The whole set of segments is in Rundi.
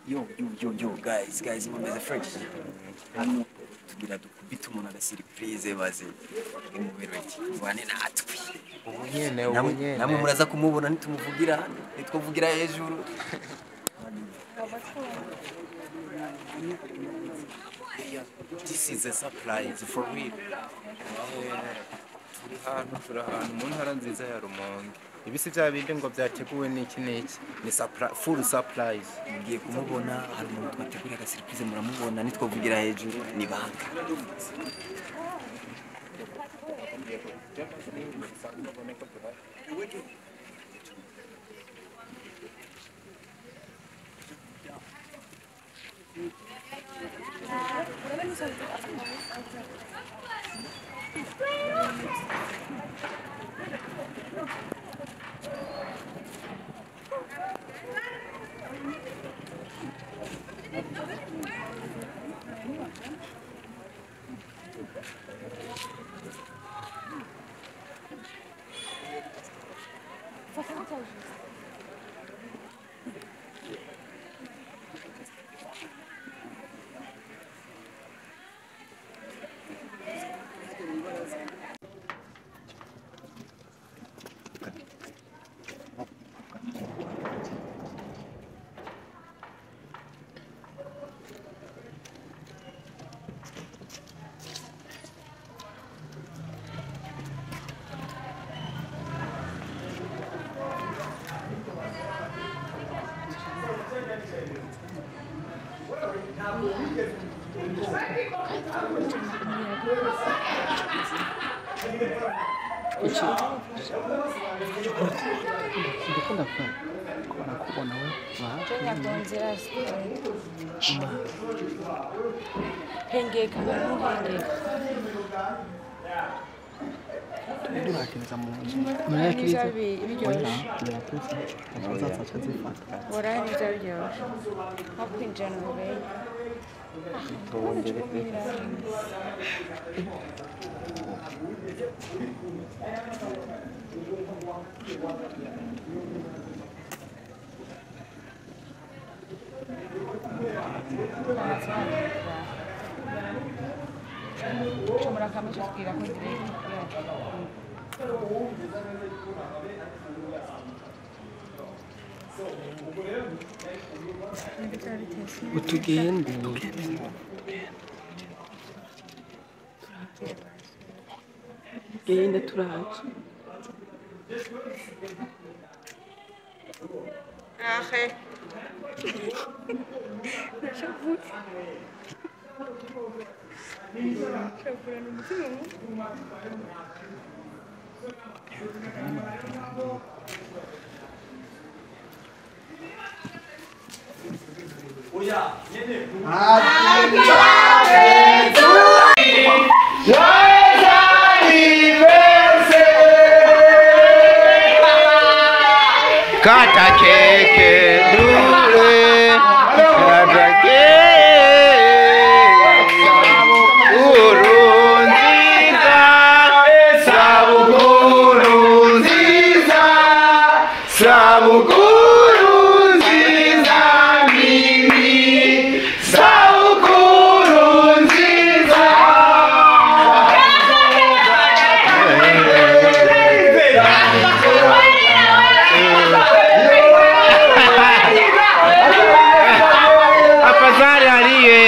Yo yo yo yo guys guys mumeze fresh hano tugira dukubita umuntu agasurprise baze imubero iki bane natwe ubunyene ubunyene namwe muraza kumubona nitumuvugira nitwovugira hejuru. This is a surprise for real. Turi hano turi ahantu mu ntara nziza ya Rumonge. Ibisi bya bindi ngo byateguwe n'iki n'iki ni full surprise. Mugiye kumubona hari umuntu twateguriye agasurprise muramubona nitwovugira hejuru ni banga. Hengeka, hengeka. Utugende genda turaje. Ahe. Kata keke dure, kata keke urunziza, sabukuru nziza, sabukuru nziza mimi, sabukuru nziza. Afadhali aliye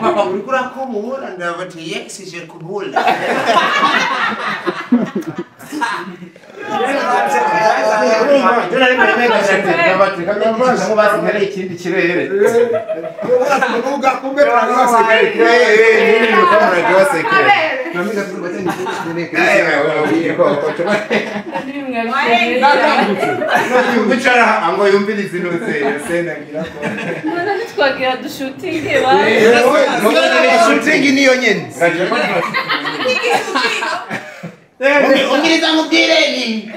Papa uriko urakubura ndabati yes je kubula. Twagira dushutinge shooting niyo nyene. Umiriza mubwire ni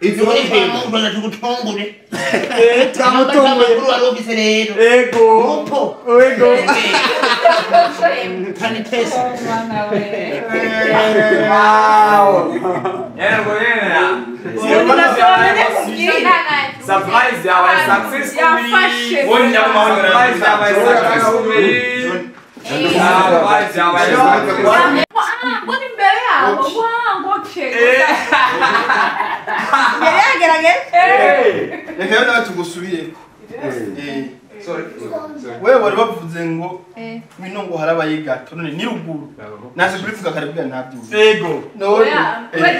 ivyo uri kwamugura tugutongure. Tramutongure kuri wari ufise rero. Ego. Ego. Panitesi. Wow. Yego yena. Surprise yawe successfully. Surprise yawe successfully. Surprise yawe. Reka nawe tugusubireko. Wewe wari bavuze ngo ngwino ngo harabaye gato none ni ruguru. Naje kubivuga kare bwa ntabyumva. Yego. None rero nari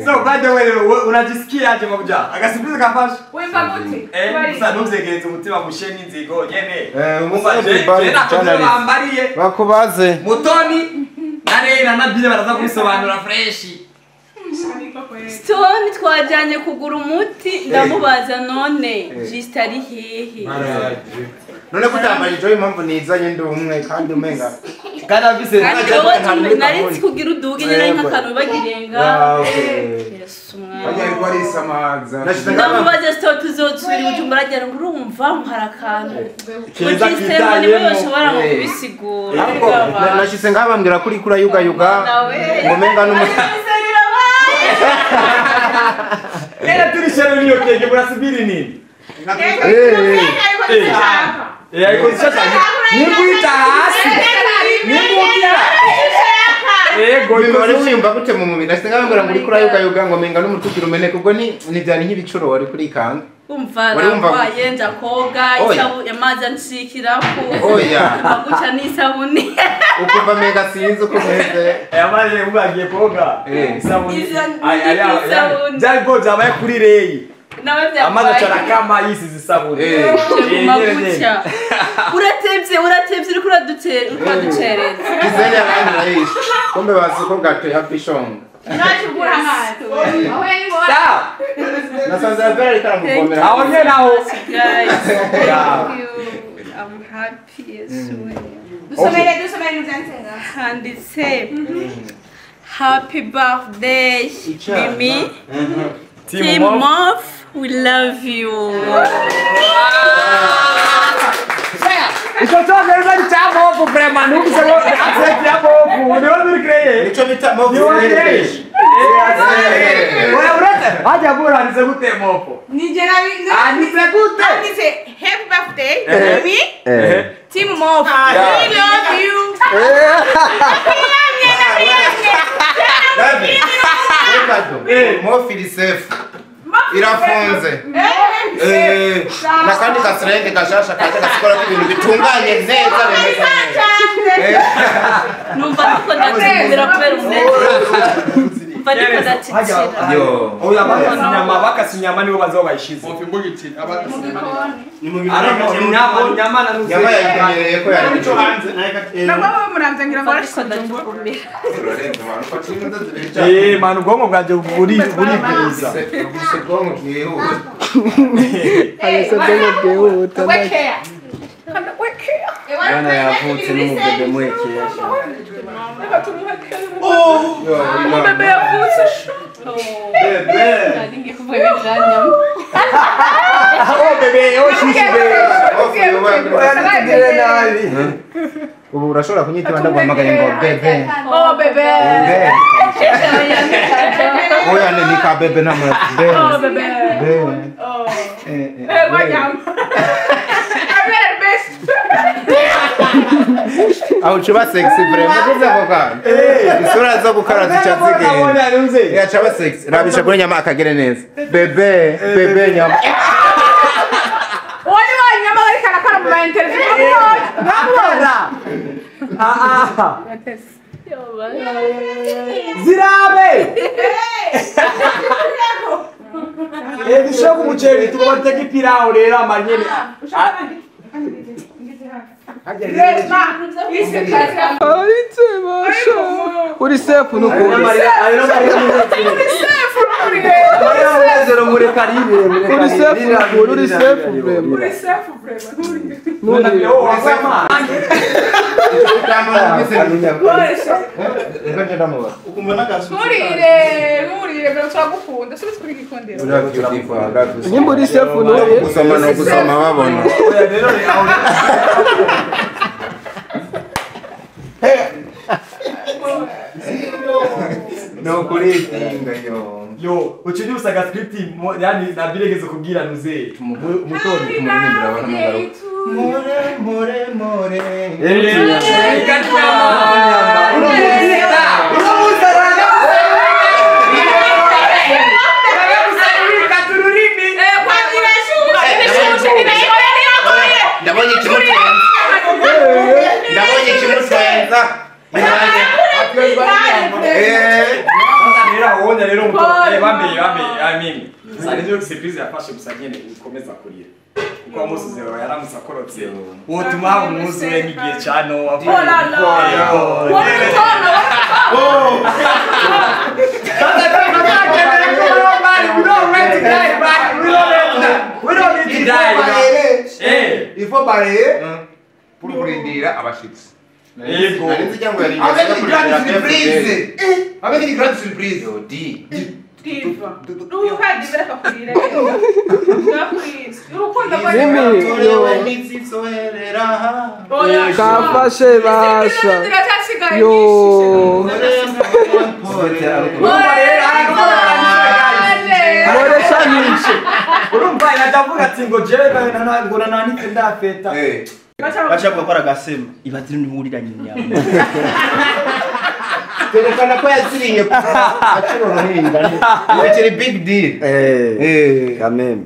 So by the way, unajisikia aje mabja? Agasubiza kafasha. Wemba gute? Gusa ntuzegereze umutima mushe n'inzigo nyene. Bambariye. Bakubaze. Mutoni na Rera na Bile baraza kubisobanura fresh. Stone twajyanye kugura umuti ndamubaza none Juste ari hehe. None kutambarije impamvu nizanye ndi umwe kandi umenga. Kandi afise nari nzi kugira uduge nyine nk'akantu bagirenga. Yesu mwana. Bajya ariko ari samaza. Ndamubaza Stone tuzotsubira Bujumbura agera ngo urumva hari akantu. Keza kitayemo bashobora ngo kubisigura. Nashise ngabambwira kuri kura yuga yuga. Ngo menga n'umuti. Era turishano niyo keke murasubiri nini? Ariko zishasha nikuita hasi. Nikuita. Ego wari wiyumva gute mu mubiri? Nashise ngabambwira ngo uriko urayuga yuga ngo menga n'umutukiro umeneka ubwo ni ni byari nk'ibicuro wari kuri kanga. Umva narwaye nja koga isabu amazi anshikirako. Oya. Aguca n'isabuni. Ukumva menga sinzi uko meze. Amazi ubagiye koga. Isabuni. Byari bwo byabaye kuri Reyi. Amazi acarakama yisize isabuni. Uratevye uriko uraducereza. Kizene yarandirahishe. Kumbe bazi ko gato hafi shonga. Nasanze Vera ariko aramuvomera. Aho nyene aho. Guys, thank you. I'm happy as well. Dusomere nuzansenga. Handitse happy birthday Mimi. Team Mof, we love you. Ico cyongereza ni cya Mofu vraiment numvise ngo accent ya Mofu niwe uri créé. Nico bita Mofu. Oya uretse hajya buranditse gute Mofu? Nije nabi anditse gute? Anditse happy birthday Mimi. Team Mofu, we love you. Mofu iri safe. Irafunze. Nakandi kasirenge gashasha kaje gasikora ko ibintu bitunganye neza bimeze neza. Numva ariko ndatsindira kubera umunezero. Umva ariko ndatitira. Oya bakasi inyama nibo bazoba bayishize. Inyama na nuze. Nyama yayimenyereye ko yari cyo hanze. Nabwo muramvye ngira ngo Ariko ndacukumira. Manu ubwonko bwanjye buribwiriza. Ubwonko bwihuta. Mwana yavutse n'umubebe muhekesha. Umubebe yavutse. Bebe. Nari ngiye kuvuga ibijanye. Ubu urashobora kunyita ndaguhamagaye ngo bebe. Oh bebe. Oya ni ka bebe na mwe. Oh bebe. Bebe. Oh. Eh wanyama. I'm best. Aho chuba sexy vraiment kuza koka. Isura zo gukara zicatsige. Ya chaba sexy. Rabisha kuri nyama akagere neza. Bebe, bebe nyama. Wani wanyama bari karakara mu interview. Ah. Zirabe. Dushaka umuceri tugomba ipirawu rero amanyene. Uri sefu nukuri. Uri sefu nukuri. Uri sefu vrema. Uri sefu vrema. Nturire, nturire, mbere turagukunda. Subiza kuri gikundiro. Nimba uri sefu nturire. Gusoma no gusoma babona. No kuri tinga yo. Yo, uchinyusa ga script yani nabiregeze kubwira nuze. Mutoni tumurindira abantu ngaruka. More more more. Ndabonye kimutwenza. Ndabonye kimutwenza. Rero bambe bambe sari surprise yafashe gusa nyene ukomeza kurira kuko amusuze yaramutse akorotse wotuma umunsi we nk'igihe ca Nowa. Il faut balayer pour kurindira abashitsi. Yego. Avec une grande surprise. Avec une grande surprise. Di. Diva. Kafashe basha. Yo. Urumva yadavuga ati ngo jewe ngo nananitse ndafeta. Bacha gukora gasema ibatiri ntihuriranye inyama. Terekana ko yaziriye acuro ruhinda. Ni big deal. Amen.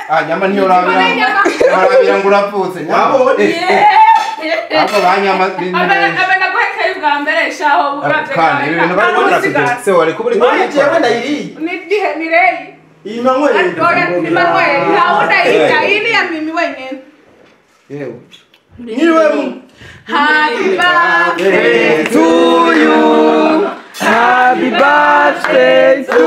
Ah nyama niyo rabira. Rabira ngo urapfutse. Wabonye. Ako banyama abana guhekaye ubwa mbere shaho uravye kandi ibintu bari bakora se wari kuburi jewe ndayiriye. Ni gihe ni reyi. Imanweli. Imanweli. Hauna hii ya mimi wenyene. Yewe. Niwe Happy birthday to you. Happy birthday to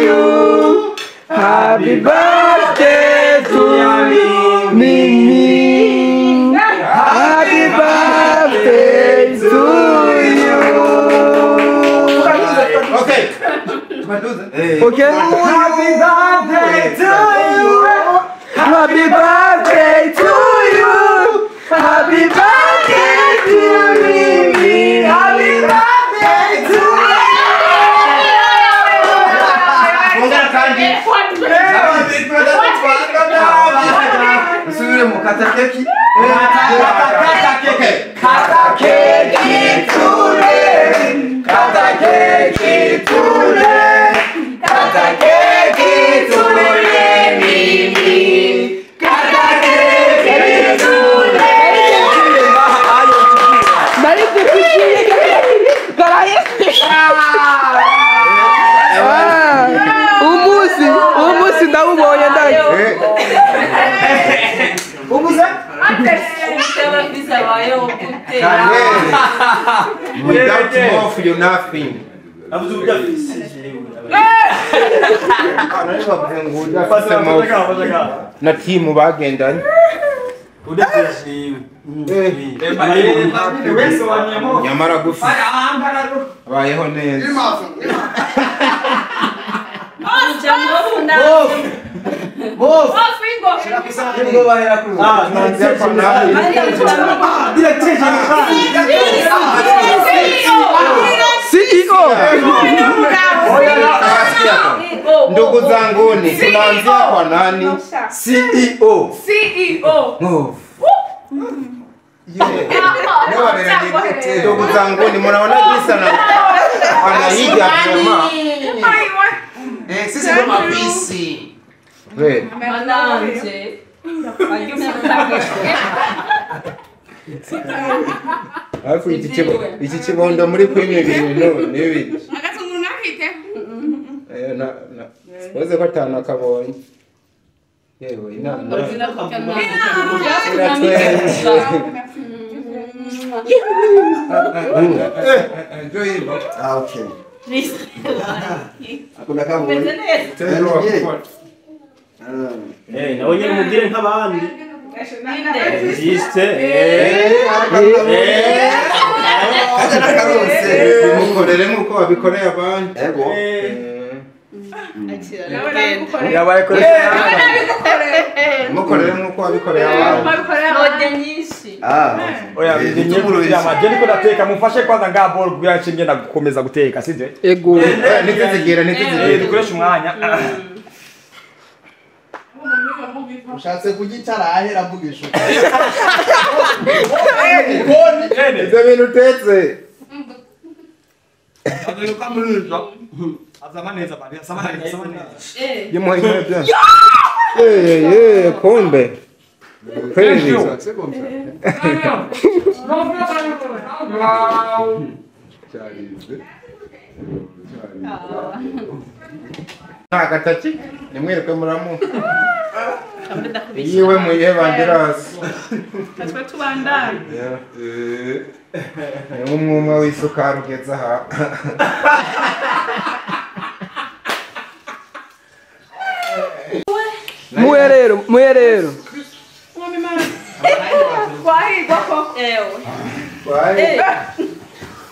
you. Happy birthday to you, Mimi. Happy birthday to you. Okay. Okay. Happy birthday to you. Happy birthday to you. Happy birthday to Mimi. Happy birthday to you. Kata keki. Kata keki today. Kata keki today. Kata keki today, Mimi. Kata keki today. Umusi ndawubonye ndaki. Umuze? Without more for you nothing. Na timu bagendanye. Nyamara gufi. Abayeho neza. CEO. Ndugu zanguni, tunaanzia kwa nani? CEO. CEO. Ndugu zanguni, mnaona jinsi anaiga jamaa. Sisi ndo mapisi. Wewe. Mananje. Alafu iki kibondo muri kwimye ibintu nibi. Agatunguru nakite. Na sipoze ko atanakabonye. Yewe inama. Ah, okay. Akunda kabonye. Nawe nyine mubwire nk'abandi. Jiste. Bimukorere nk'uko babikoreye abandi. Ego. Mukorere nk'uko wabikoreye abandi. Node nyinshi. Oya, je niko nateka mufashe kwanza nga ball kugira nce ngenda gukomeza guteka sivyo? Ego. Nitezigera nitezigera. Dukoresha umwanya. Ushatse kugicara ahera mvugisha. Ibyo bintu utetse. Kumbe. Kweli. Agataki nimwiruke muramu. Iwe muyihe bandirasi. Natwe tubandane. Ni umwuma w'isukari ugeze aha. Muye rero, muye rero. Wahigwa ko. Ewe. Wahigwa.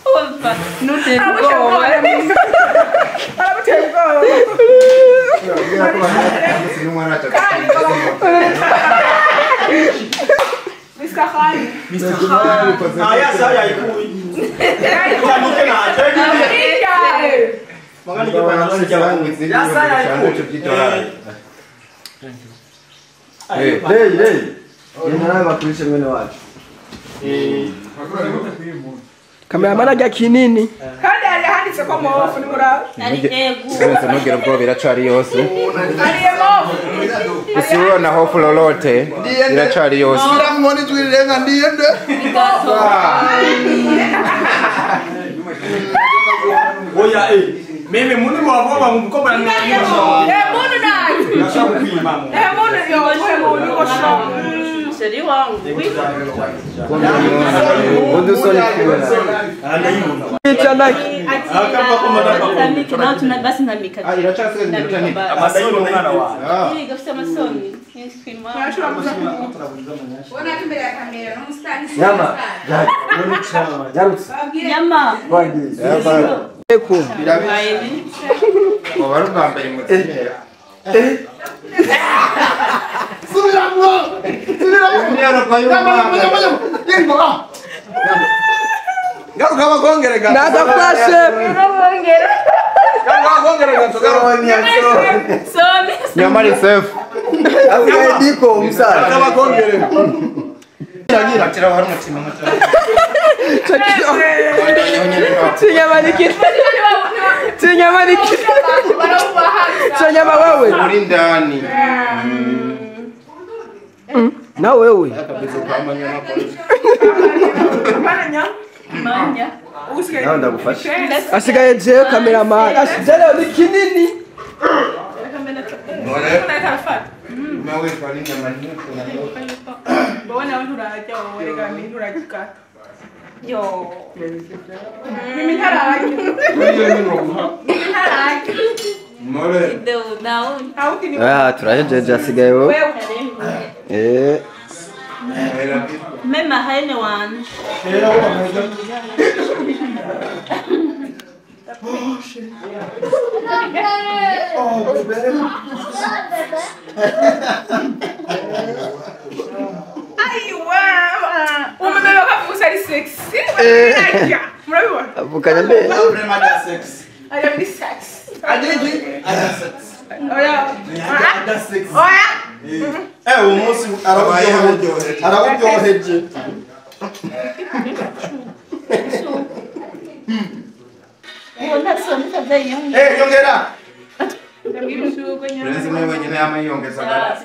Umva, nutera ubwoba. Arabutera ubwoba. Mr. Khan. Mr. Khan. Ah, ya sawa ikuyi. Hey, hey. Nawe bakurishe mwene wacu. Cameraman ajya kinini. Kandi hari handitse ko mofu ni murabe. Ari ego. Sasa nongera ubwo biracari yose. Ari mofu. Usiwe na hofu lolote. Biracari yose. Ndamubona ijwi rirenga ndiyende. Oya mimi munu wavoma mukobwa na munu naye. Ndashaka kwima. Munu yo munu ko Sheri wangu. Udusoni kubona. Basi ndamika. Ah, iracasigaye iminota nini? Amasoni umwana wawe. Iri gafite amasoni. Ubona imbere ya kamera n'umusitani. Nyama. Yarutse. Nyama. Eko. Waba ari ubwa mbere mutsinera. Subiramwo. Subiramwo. Garuka bakongerega. Nagafashe. Garuka bakongerega Soni. Nyamari safe. Asigaye diko umusaza. Garuka bakongerega. Atira hari umutima muto. Tinyamaniki. Tinyamaniki. Chanyama wewe. Uri ndani. Na wewe. Manya. Nawe ndagufasha. Asigaye je cameraman. Asigaye ni kinini. Nawe twari nyama nyinshi. Bona nturajya wowe reka nturajya. Yo. Mimi ntarajya. Mimi ntarajya. More. Ah, turahejeje asigaye wowe. Mema haine wanje. Oh chérie. Oh bébé. Aiwa. Umubebe wakavuga ari sexy. Murabibona? Avukanye mbere. Vraiment ada sexy. Ari muri sexy. Adiji ada sexy. Oya. Ada sexy. Oya. Uwo munsi arawuryoheje. Yongera. Prince niwe wenyine yama yiyongezaga.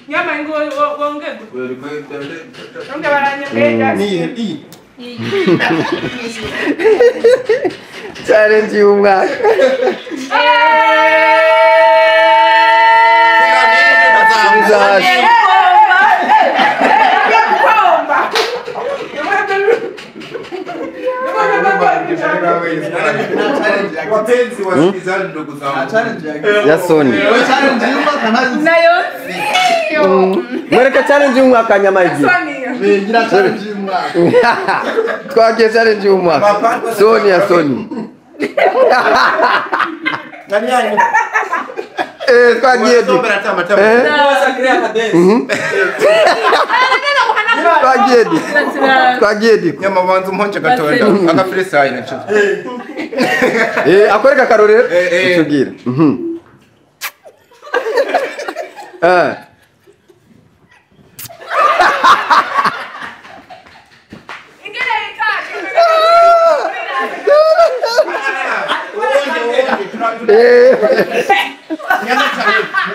Nyama ngo wongegwe. Nonge baranyongera. Ni Challenge y'umwaka. Wapenzi wasikizani ndugu zangu. Ya Sony. Mwereka challenge y'umwaka nyama igi. Ngira challenge y'umwaka. Twagiye challenge y'umwaka. Sony ya Sony. Nani? Twagiye. Twagiye. Twagiye. Nyama banza umponje gatoya. Aka freestyle nacho. Akwereka akarorero utubwira.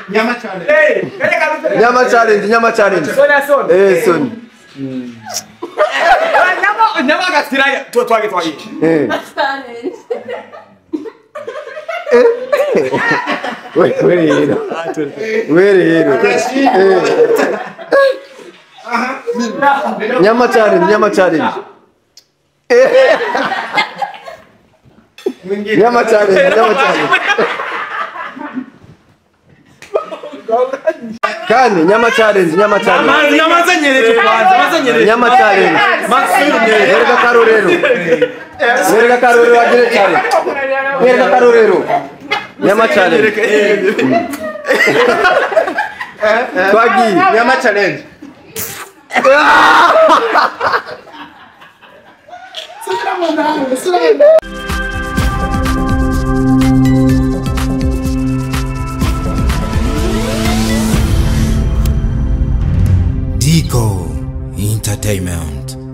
Nyama challenge. Nyama challenge. Sony. Nyama gatira twage twage. Wait. Nyama challenge. Nyama challenge. Nyama challenge. Kani nyama challenge. Nyama challenge. Nyama challenge. Wereka karorero. Wereka karorero agire challenge. Wereka karorero. Nyama challenge. Twagi nyama challenge. Dico Entertainment.